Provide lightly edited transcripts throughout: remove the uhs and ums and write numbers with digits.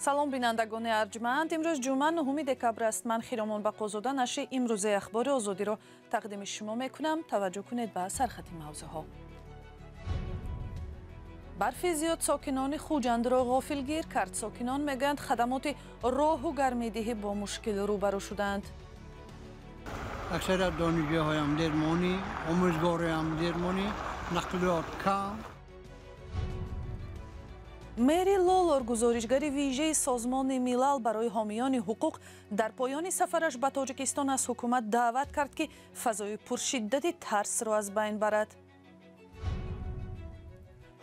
Салом, бинандагони арҷманд. Имрӯз ҷумъа, 9 декабр аст. Ман Хиромон Бақозода нашри имрӯзаи Ахбори Озодиро тақдими шумо мекунам. Таваҷҷӯҳ кунед ба сархати мавзӯъҳо. Барфи зиёд сокинони Хуҷандро ғофилгир кард. Сокинон мегӯянд, хадамоти роҳу гармидиҳӣ бо мушкил рӯбарӯ шуданд. Аксарият донишҷӯҳоям дермонӣ, омӯзгороям дермонӣ, нақлиёт кам. Мери Лолор, гузоришгари вижаи Созмони Милал барои ҳомиёни ҳуқуқ, дар поёни сафараш ба Тоҷикистон аз ҳукумат даъват кард, ки фазои пуршиддати тарсро аз байн барад.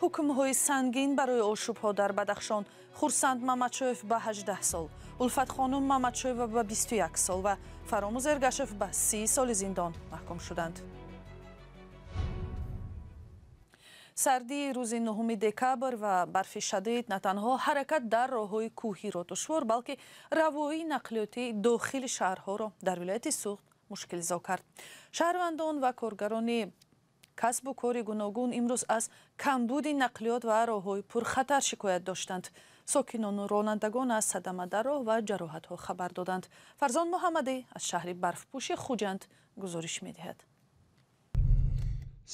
Ҳукмҳои сангин барои ошӯбҳо дар Бадахшон: Хурсанд Мамадшоев ба 18 сол, Улфатхонум Мамадшоева ба 21 сол ва Фаромӯз Эргашев ба 30 соли зиндон маҳкум шуданд. Сардии рӯзи 9 декабр ва барфи шадид на танҳо ҳаракат дар роҳҳои кӯҳиро душвор, балки равоии нақлиёти дохили шаҳрҳоро дар вилояти Суғд мушкилзо кард. Шаҳрвандон ва коргарони касбу кори гуногун имрӯз аз камбуди нақлиёт ва роҳҳои пурхатар шикоят доштанд. Сокинону ронандагон аз садама дар роҳ ва ҷароҳатҳо хабар доданд. Фарзон Муҳаммадӣ аз шаҳри барфпӯши Хуҷанд гузориш медиҳад.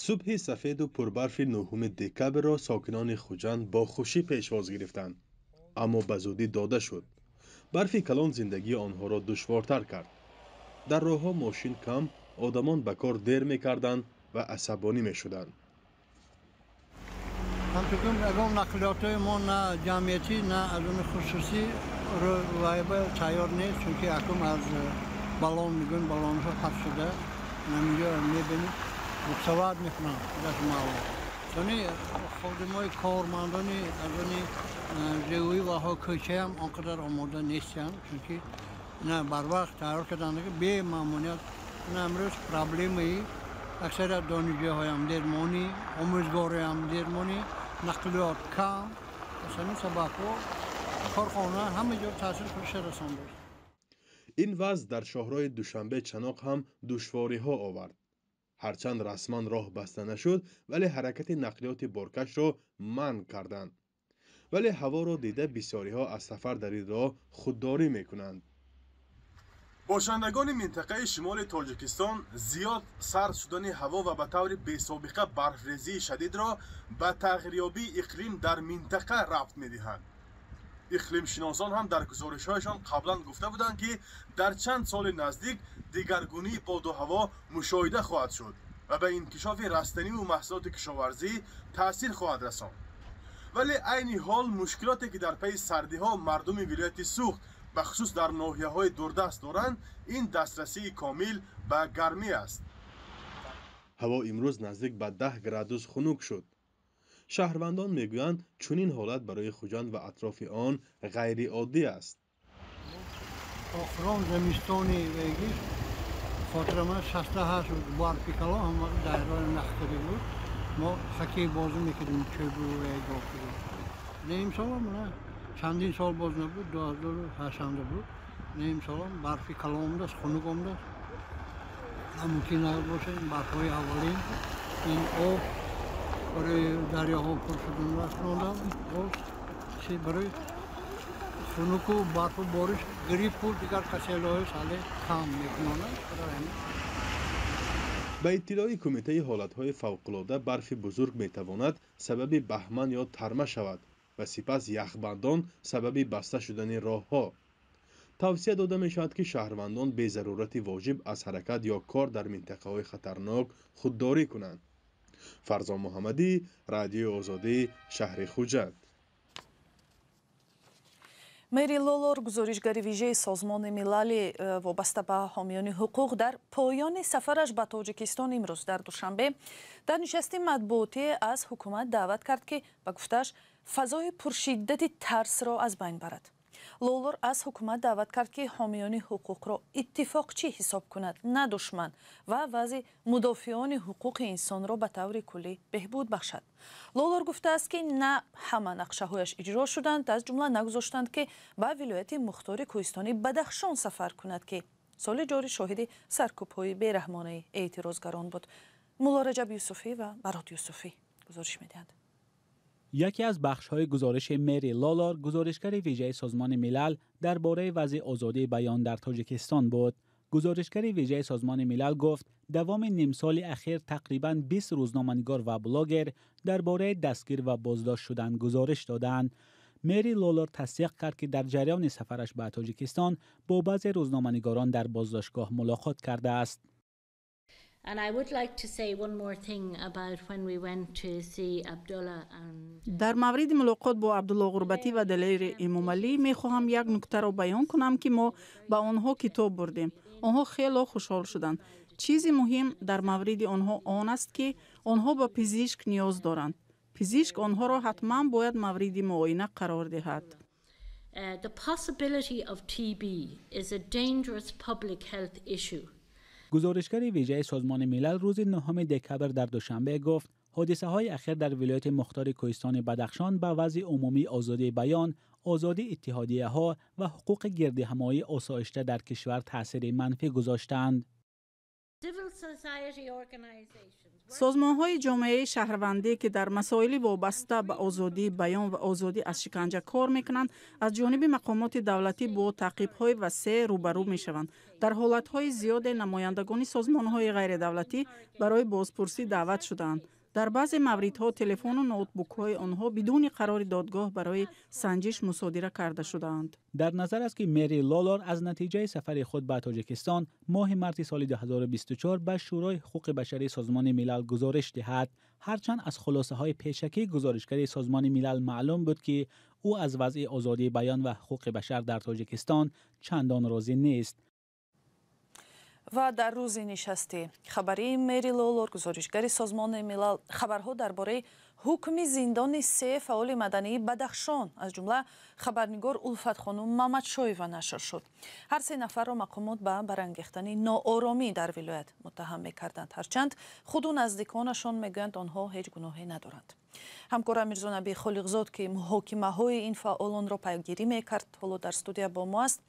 Субҳи сафеду пурбарфи 9 декабрро сокинони Хуҷанд бо хушӣ пешвоз гирифтанд, аммо ба зудӣ дода шуд. Барфи калон зиндагии онҳоро душвортар кард. Дар роҳҳо мошин кам, одамон ба кор дер мекарданд ва асабонӣ мешуданд. Ҳамчунин ягон нақлиётҳои мо на ҷамъиятӣ, на аз он хусусӣ вайба тайёр нест, чунки акум аз балон мегӯем, балонҳо паст шуда, наминҷо мебинед, мусавват мекунанд даш маълум. Сони ходимои кормандони аз они ҷӯӣ ваҳо кӯчаам он қадар омода нестанд, чунки на барвақт тайёр карданд, бемамоният. На имрӯз проблемаи аксарият донишҷӯҳоям дермонӣ, омӯзгороям дермонӣ, нақлиёт кам. Аз ҳамин сабабҳо корхона ҳама ҷо таъсири худша расондааст. Ин вазъ дар шоҳроҳи Душанбе Чаноқ ҳам душвориҳо овард. Ҳарчанд расман роҳ баста нашуд, вале ҳаракати нақлиёти боркашро манъ карданд. Вале ҳаворо дида бисёриҳо аз сафар дар ин роҳ худдорӣ мекунанд. Бошандагони минтақаи шимоли Тоҷикистон зиёд сард шудани ҳаво ва ба таври бесобиқа барфрезии шадидро ба тағйирёбии иқлим дар минтақа рабт медиҳанд. Иқлимшиносон ҳам дар гузоришҳояшон қаблан гуфта буданд, ки дар чанд соли наздик дигаргунии боду ҳаво мушоҳида хоҳад шуд ва ба инкишофи растаниву маҳсулоти кишоварзӣ таъсир хоҳад расонд. Вале айни ҳол мушкилоте, ки дар пайи сардиҳо мардуми вилояти Суғд бахусус дар ноҳияҳои дурдаст доранд, ин дастрасии комил ба гармӣ аст. Ҳаво имрӯз наздик ба 10 градус хунук шуд. Шаҳрвандон мегӯянд, чунин ҳолат барои Хуҷанд ва атрофи он ғайриоддӣ аст. Охирон зимистони вегиш хотирама 68 барфи калон ҳама дайрои нахкарӣ буд. Мо хоккей бозӣ мекардем, чӯбу вегоф. Не, имсолам на чандин сол боз набуд, 2008 буд. Не, имсолам барфи калон омадааст, хунук омадааст. Мумкин бошад ин барфҳои аввалин, ин об барои дарёҳо пур шудан расондам, боз барои хунуку барфу бориш гриппу дигар каселҳои сале кам мекунонад. Ба иттилои Кумитаи ҳолатҳои фавқулода, барфи бузург метавонад сабаби баҳман ё тарма шавад ва сипас яхбандон сабаби баста шудани роҳҳо. Тавсия дода мешавад, ки шаҳрвандон безарурати воҷиб аз ҳаракат ё кор дар минтақаҳои хатарнок худдорӣ кунанд. Фарзон Муҳаммадӣ, Радиои Озодӣ, шаҳри Хуҷанд. Мери Лолор, гузоришгари вижаи Созмони Милали вобаста ба ҳомиёни ҳуқуқ, дар поёни сафараш ба Тоҷикистон имрӯз дар Душанбе дар нишасти матбуотӣ аз ҳукумат даъват кард, ки ба гуфтааш фазои пуршиддати тарсро аз байн барад. Лолор аз ҳукумат даъват кард, ки ҳомиёни ҳуқуқро иттифоқчӣ ҳисоб кунад, на душман, ва вазъи мудофиони ҳуқуқи инсонро ба таври куллӣ беҳбуд бахшад. Лолор гуфтааст, ки на ҳама нақшаҳояш иҷро шуданд, аз ҷумла нагузоштанд, ки ба вилояти мухтори кӯҳистони Бадахшон сафар кунад, ки соли ҷорӣ шоҳиди саркӯбҳои бераҳмонаи эътирозгарон буд. Мулло Раҷаб Юсуфӣ ва Барот Юсуфӣ гузориш медиҳанд. Яке аз бахшҳои гузориши Мери Лолор, гузоришгари вижаи Созмони Милал дар бораи вазъи озодии баён дар Тоҷикистон буд. Гузоришгари вижаи Созмони Милал гуфт, давоми нимсоли ахир тақрибан 20 рӯзноманигор ва блогер дар бораи дастгир ва боздошт шудан гузориш доданд. Мери Лолор тасдиқ кард, ки дар ҷараёни сафараш ба Тоҷикистон бо баъзе рӯзноманигорон дар боздоштгоҳ мулоқот кардааст. And I would like to say one more thing about when we went to see Abdullah and Дар мавриди мулоқот бо Абдулло Ғурбатӣ ва Далери Эмомалӣ мехоҳам як нуктаро баён кунам, ки мо ба онҳо китоб бурдем. Онҳо хело хушҳол шуданд. Чизи муҳим дар мавриди онҳо он аст, ки онҳо ба пизишк ниёз доранд. Пизишк онҳоро ҳатман бояд мавриди муоина қарор диҳад. The possibility of TB is a dangerous public health issue. Гузоришгари вижаи Созмони Милал рӯзи 9 декабр дар Душанбе гуфт, ҳодисаҳои ахир дар вилояти мухтори Кӯҳистони Бадахшон ба вазъи умумии озодии баён, озодии иттиҳодияҳо ва ҳуқуқи гирдиҳамоии осоишта дар кишвар таъсири манфӣ гузоштаанд. Civil society organizations Созмонҳои ҷомеаи шаҳрвандӣ, ки дар масоили вобаста ба озодии баён ва озодӣ аз шиканҷа кор мекунанд, аз ҷониби мақомоти давлатӣ бо таъқибҳои васеъ рӯбарӯ мешаванд. Дар ҳолатҳои зиёде намояндагони созмонҳои ғайридавлатӣ барои бозпурсӣ даъват шудаанд. Дар баъзе мавридҳо телефону ноутбукҳои онҳо бидуни қарори додгоҳ барои санҷиш мусодира карда шудаанд. Дар назар аст, ки Мери Лолор аз натиҷаи сафари худ ба Тоҷикистон моҳи марти соли 2024 ба Шӯрои ҳуқуқи башарии Созмони Милал гузориш диҳад. Ҳарчанд аз хулосаҳои пешакии гузоришгари Созмони Милал маълум буд, ки ӯ аз вазъи озодии баён ва ҳуқуқи башар дар Тоҷикистон чандон розӣ нест. Ва дар рӯзи нишасти хабарии Мери Лолор, гузоришгари Созмони Милал, хабарҳо дар бораи ҳукми зиндони се фаъоли мадании Бадахшон, аз ҷумла хабарнигор Улфатхонум Мамадшоева, нашр шуд. Ҳар се нафарро мақомот ба барангехтани нооромӣ дар вилоят муттаҳам мекарданд, ҳарчанд худу наздиконашон мегӯянд, онҳо ҳеҷ гуноҳе надоранд. Ҳамкор Мирзонаби Холиқзод, ки муҳокимаҳои ин фаъолонро пайгирӣ мекард, ҳоло дар студия бо мо аст.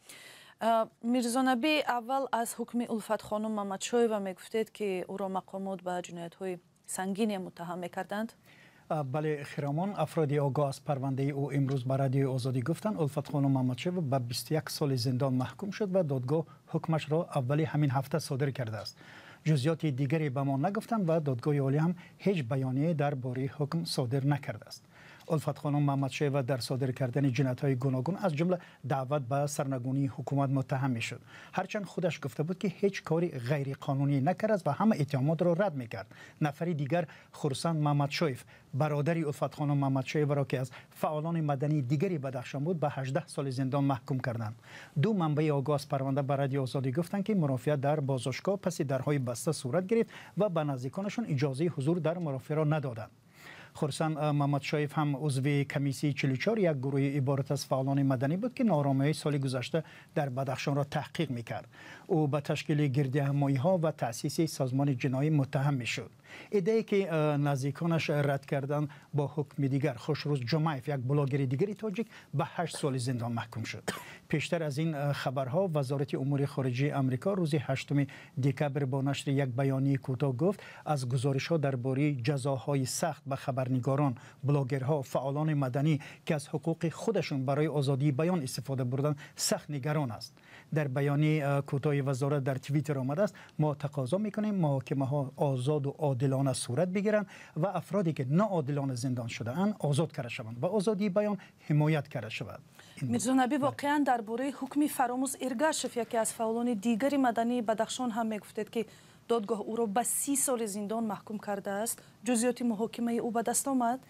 Мирзонаби, аввал аз ҳукми Улфатхонум Мамадшоева мегуфтед, ки ӯро мақомот ба ҷиноятҳои сангине муттаҳам мекарданд. Бале, Хиромон, афроди огоҳ аз парвандаи ӯ имрӯз ба Радиои Озодӣ гуфтанд, Улфатхонум Мамадшоева ба 21 соли зиндон маҳкум шуд ва додгоҳ ҳукмашро аввали ҳамин ҳафта содир кардааст. Ҷузъиёти дигаре ба мо нагуфтанд ва Додгоҳи Олӣ ҳам ҳеҷ баёнияе дар бораи ҳукм содир накардааст. Улфатхонум Мамадшоева дар содир кардани ҷиноятҳои гуногун, аз ҷумла даъват ба сарнагунии ҳукумат, муттаҳам мешуд. Ҳарчанд худаш гуфта буд, ки ҳеҷ кори ғайриқонунӣ накардааст ва ҳама иттиҳомотро рад мекард. Нафари дигар, Хурсанд Мамадшоев, бародари Улфатхонум Мамадшоеваро, ки аз фаъолони мадании дигари Бадахшон буд, ба 18 соли зиндон маҳкум карданд. Ду манбаи огоҳ аз парванда ба Радиои Озодӣ гуфтанд, ки мурофиа дар боздоштгоҳ паси дарҳои баста сурат гирифт ва ба наздиконашон иҷозаи ҳузур дар мурофиаро надоданд. Хурсанд Мамадшоев ҳам узви комиссияи 44, як гурӯҳи иборат аз фаъолони маданӣ буд, ки нооромиҳои соли гузашта дар Бадахшонро таҳқиқ мекард. Ӯ ба ташкили гирдиҳамоиҳо ва таъсиси созмони ҷиноӣ муттаҳам мешуд. Иддае, ки наздиконаш рад карданд. Бо ҳукми дигар Хушрӯз Ҷумаев, як блогери дигари тоҷик, ба 8 соли зиндон маҳкум шуд. Пештар аз ин хабарҳо Вазорати умури хориҷии Амрико рӯзи 8 декабр бо нашри як баёнияи кӯтоҳ гуфт, аз гузоришҳо дар бораи ҷазоҳои сахт ба хабарнигорон, блогерҳо, фаъолони маданӣ, ки аз ҳуқуқи худашон барои озодии баён истифода бурданд, сахт нигарон аст. Дар баёнияи кӯтоҳи вазорат дар Твиттер омадааст: мо тақозо мекунем, муҳокимаҳо озоду одилона сурат бигиранд ва афроде, ки ноодилона зиндон шудаанд, озод карда шаванд ва озодии баён ҳимоят карда шавад. Мирзонаби, воқеан дар бораи ҳукми Фаромӯз Иргашев, яке аз фаъолони дигари мадании Бадахшон, ҳам мегуфтед, ки додгоҳ ӯро ба 30 соли зиндон маҳкум кардааст. Ҷузъиёти муҳокимаи ӯ ба даст омад?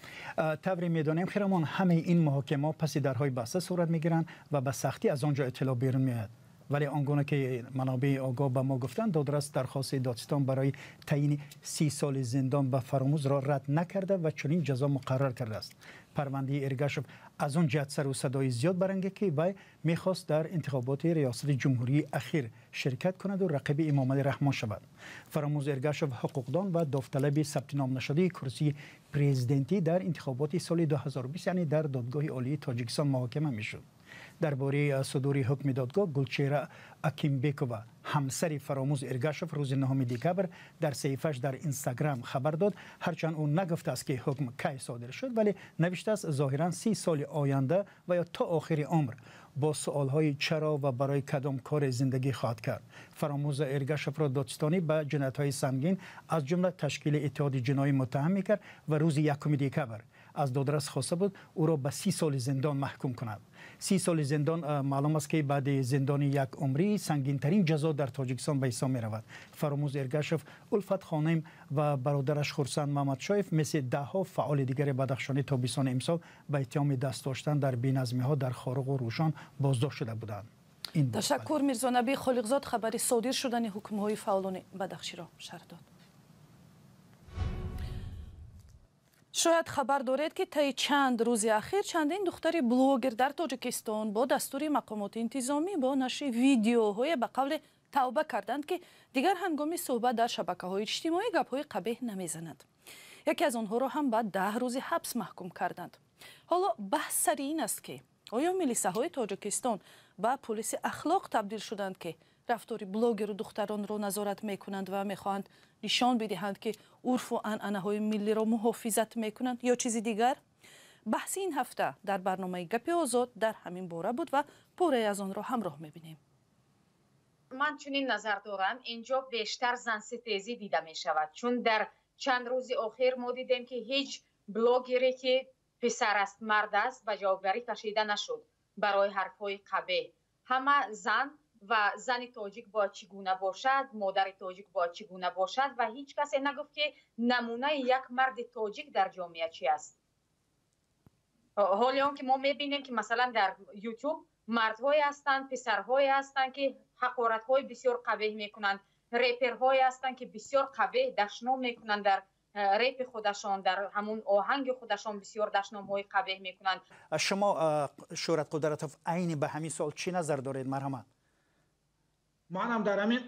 Тавре медонем, Хиромон, ҳамаи ин муҳокимаҳо паси дарҳои баста сурат мегиранд ва ба сахтӣ аз он ҷо иттилоъ берун меояд. Вале он гуна ки манобеи огоҳ ба мо гуфтанд, додрас дархости додситон барои таъйини 30 соли зиндон ба Фаромӯзро рад накарда ва чунин ҷазо муқаррар кардааст. Парвандаи Эргашев аз он ҷиҳат сару садои зиёд барангехт, ки вай мехост дар интихоботи риёсати ҷумҳурии ахир ширкат кунаду рақиби Эмомалӣ Раҳмон шавад. Фаромӯз Эргашев ҳуқуқдон ва довталаби сабтином нашудаи курсии президентӣ дар интихоботи соли 2020, яъне дар Додгоҳи Олии Тоҷикистон муҳокима мешуд. Дар бораи содури ҳукми додгоҳ Гулчера Акимбекова, ҳамсари Фаромӯз Эргашев, рӯзи 9 декабр дар саҳифааш дар Инстаграм хабар дод. Ҳарчанд ӯ нагуфтааст, ки ҳукм кай содир шуд, вале навиштааст, зоҳиран 30 соли оянда ва ё то охири умр бо суолҳои чаро ва барои кадом кори зиндагӣ хоҳад кард. Фаромӯз Эргашевро додситонӣ ба ҷиноятҳои сангин, аз ҷумла ташкили иттиҳоди ҷиноӣ муттаҳам мекард ва рӯзи 1 декабр аз додрас хоста буд ӯро ба 30 соли зиндон маҳкум кунад. 30 соли зиндон, маълум аст, ки баъди зиндони як умрӣ сангинтарин ҷазо дар Тоҷикистон ба ҳисоб меравад. Фаромӯз Эргашев, Улфат Хоним ва бародараш Хурсанд Мамадшоев мисли даҳҳо фаъоли дигари бадахшонӣ тобистони имсол ба иттиҳоми даст доштан дар беназмиҳо дар Хоруғу Рӯшон боздошт шуда буданд. Ташаккур. Мирзонаби Холиқзод хабари содир шудани ҳукмҳои фаъолони бадахширо шарҳ дод. Шояд хабар доред, ки таи чанд рӯзи ахир чандин духтари блогер дар Тоҷикистон бо дастури мақомоти интизомӣ бо нашри видеоҳое ба қавле тавба карданд, ки дигар ҳангоми суҳбат дар шабакаҳои иҷтимоӣ гапҳои қабеҳ намезананд. Яке аз онҳоро ҳам ба 10 рӯзи ҳабс маҳкум карданд. Ҳоло баҳс сари ин аст, ки оё милисаҳои Тоҷикистон ба пулиси ахлоқ табдил шуданд, ки рафтори блогеру духтаронро назорат мекунанд ва мехоҳанд нишон бидиҳанд, ки урфу анъанаҳои миллиро муҳофизат мекунанд, ё чизи дигар? Баҳси ин ҳафта дар барномаи Гапи озод дар ҳамин бора буд ва порае аз онро ҳамроҳ мебинем. Ман чунин назар дорам: инҷо бештар занситезӣ дида мешавад, чун дар чанд рӯзи охир мо дидем, ки ҳеҷ блогере, ки писар аст, мард аст, ба ҷавобгарӣ кашида нашуд барои ҳарфҳои қабеҳ. Ҳама зан ва зани тоҷик бояд чӣ гуна бошад, модари тоҷик бояд чӣ гуна бошад, ва ҳеҷ касе нагуфт, ки намунаи як марди тоҷик дар ҷомеа чи аст. Ҳоли он ки мо мебинем, ки масалан дар Ютуб мардҳое ҳастанд, писарҳое ҳастанд, ки ҳақоратҳои бисёр қабеҳ мекунанд, реперҳое ҳастанд, ки бисёр қабеҳ дашном мекунанд дар репи худашон, дар ҳамун оҳанги худашон бисёр дашномҳои қабеҳ мекунанд. Шумо, Шӯҳрат Қудратов, айни ба ҳамин суол чӣ назар доред? Марҳамат. Манам дар ҳамин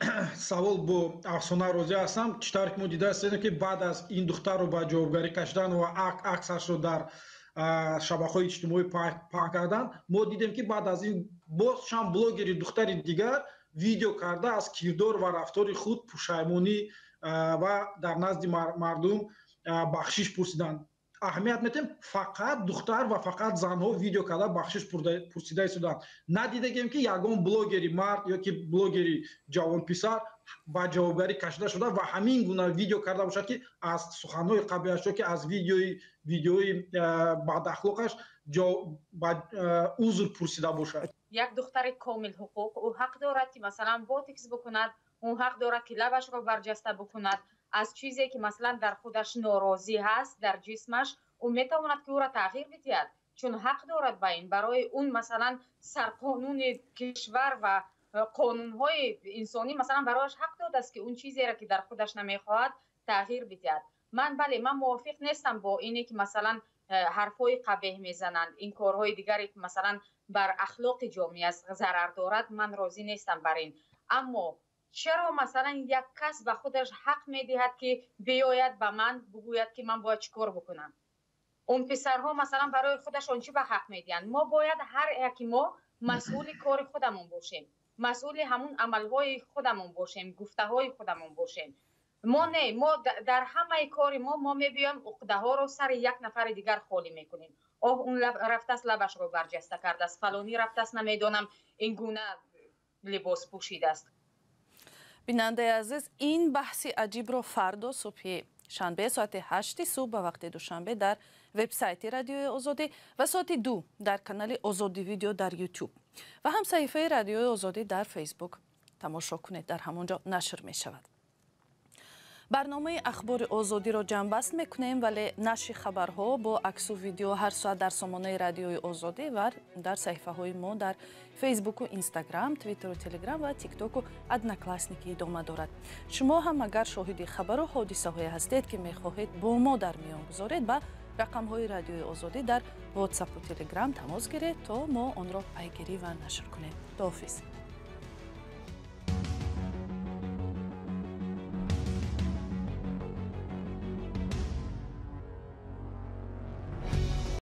савол бо Афсона розӣ ҳастам. Чӣ тавре ки мо дидаастем, ки баъд аз ин духтарро ба ҷавобгарӣ кашидан ва аксашро дар шабакаҳои иҷтимоӣ паҳн кардан, мо дидем, ки баъд аз ин боз чанд блогери духтари дигар видео карда аз кирдор ва рафтори худ пушаймонӣ ва дар назди мардум бахшиш пурсиданд. Аҳамият метем, фақат духтар ва фақат занҳо видео карда бахшиш пурсида истоданд. Надидагем, ки ягон блогери мард ё ки блогери ҷавонписар ба ҷавобгарӣ кашида шуда ва ҳамин гуна видео карда бошад, ки аз суханҳои қабеҳаш ё ки аз видеои бадахлоқаш узр пурсида бошад. Як духтари комил ҳуқуқ, ӯ ҳақ дорад, ки масалан ботокс бикунад, ӯ ҳақ дорад, ки лабашро барҷаста бикунад. Аз чизе, ки масалан дар худаш норозӣ ҳаст, дар ҷисмаш, ӯ метавонад, ки ӯро тағйир бидиҳад, чун ҳақ дорад ба ин. Барои он масалан сарқонуни кишвар ва қонунҳои инсонӣ масалан барояш ҳақ додааст, ки он чизеро, ки дар худаш намехоҳад, тағйир бидиҳад. Ман, бале, ман мувофиқ нестам бо ине, ки масалан ҳарфҳои қабеҳ мезананд, ин корҳои дигаре, ки масалан бар ахлоқи ҷомеа зарар дорад, ман розӣ нестам бар ин. Аммо чаро масалан як кас ба худаш ҳақ медиҳад, ки биёяд ба ман бигӯяд, ки ман бояд чӣ кор бикунам? Он писарҳо масалан барои худашон чӣ ба ҳақ медиҳанд? Мо бояд ҳар яки мо масъули кори худамон бошем, масъули ҳамун амалҳои худамон бошем, гуфтаҳои худамон бошем. Мо не, мо дар ҳамаи кори мо мебиёем, уқдаҳоро сари як нафари дигар холӣ мекунем. Оҳ, он рафтааст, лабашро барҷаста кардааст, фалонӣ рафтааст, намедонам, ин гуна либос пӯшидааст. Бинандаи азиз, ин баҳси аҷибро фардо субҳи шанбе соати 8 субҳ ба вақти Душанбе дар вебсайти Радиои Озодӣ ва соати 2 дар канали Озодӣ Видео дар Ютуб ва ҳам саҳифаи Радиои Озодӣ дар Фейсбук тамошо кунед, дар ҳамон ҷо нашр мешавад. Барномаи Ахбори Озодиро ҷамъбаст мекунем, вале нашри хабарҳо бо аксу видео ҳар соат дар сомонаи Радиои Озодӣ ва дар саҳифаҳои мо дар Фейсбуку, Инстаграм, Твиттеру, Телеграм ва Тиктоку Одноклассники идома дорад. Шумо ҳам агар шоҳиди хабару ҳодисаҳое ҳастед, ки мехоҳед бо мо дар миён гузоред, ба рақамҳои Радиои Озодӣ дар Ватсапу Телеграм тамос гиред, то мо онро пайгирӣ ва нашр кунем. Худоҳофиз.